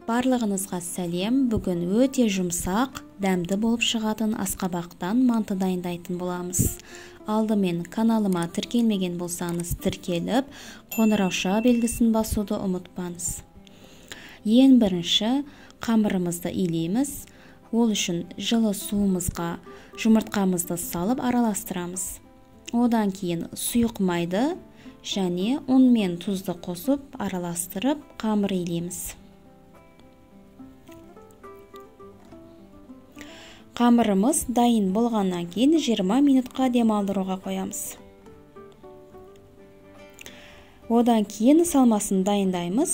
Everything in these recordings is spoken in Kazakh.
Барлығыңызға сәлем. Бүгін өте жұмсақ, дәмді болып шығатын асқабақтан манты дайындайтын боламыз. Алдымен каналыма тіркелмеген болсаңыз, тіркеліп, қоңырауша белгісін басуды ұмытпаңыз. Ең бірінші қамырымызды илейміз. Ол үшін жылы суымызға жұмыртқамызды салып араластырамыз. Одан кейін сұйық майды және ұн мен тұзды қосып араластырып қамыр илейміз. Қамырымыз дайын болғаннан кейін 20 минутқа демалдыруға қоямыз. Одан кейін салмасын дайындаймыз.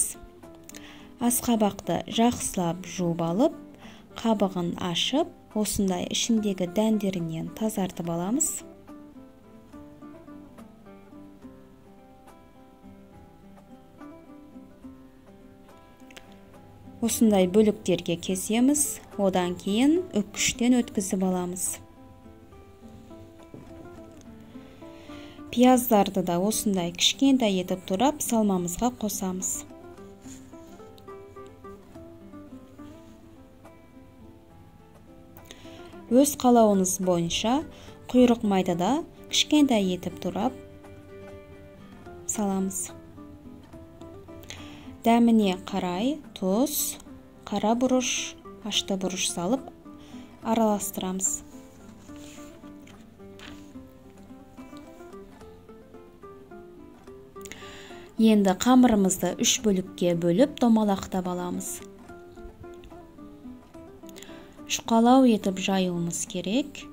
Асқабақты жақсылап жуып алып, қабығын ашып, осындай ішіндегі дәндерінен тазартып аламыз. Осындай бөліктерге кесеміз, одан кейін үккіштен өткізіп аламыз. Пияздарды да осындай кішкентай етіп турап салмамызға қосамыз. Өз қалауыңыз бойынша құйрық майды да кішкентай етіп турап саламыз. Дәміне қарай тұз, қара бұрыш, ашты бұрыш салып араластырамыз. Енді қамырымызды 3 бөлікке бөліп домалақтап аламыз. Жұқалау етіп жаюымыз керек.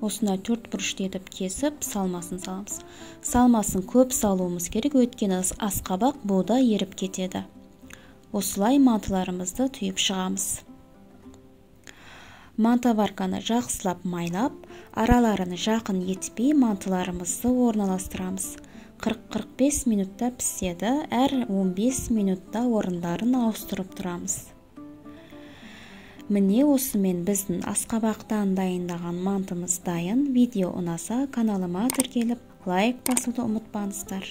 Осындай 4 бұрышты етіп кесіп, салмасын саламыз. Салмасын көп салуымыз керек, өйткені асқабақ буда еріп кетеді. Осылай мантыларымызды түйіп шығамыз. Мантоварканы жақсылап майлап, араларын жақын етпей мантыларымызды орналастырамыз. 40-45 минутта піседі, әр 15 минутта орындарын ауыстырып тұрамыз. Міне осымен біздің асқабақтан дайындаған мантымыз дайын. Видео ұнаса каналыма тіркеліп, лайк басуды ұмытпаңыздар.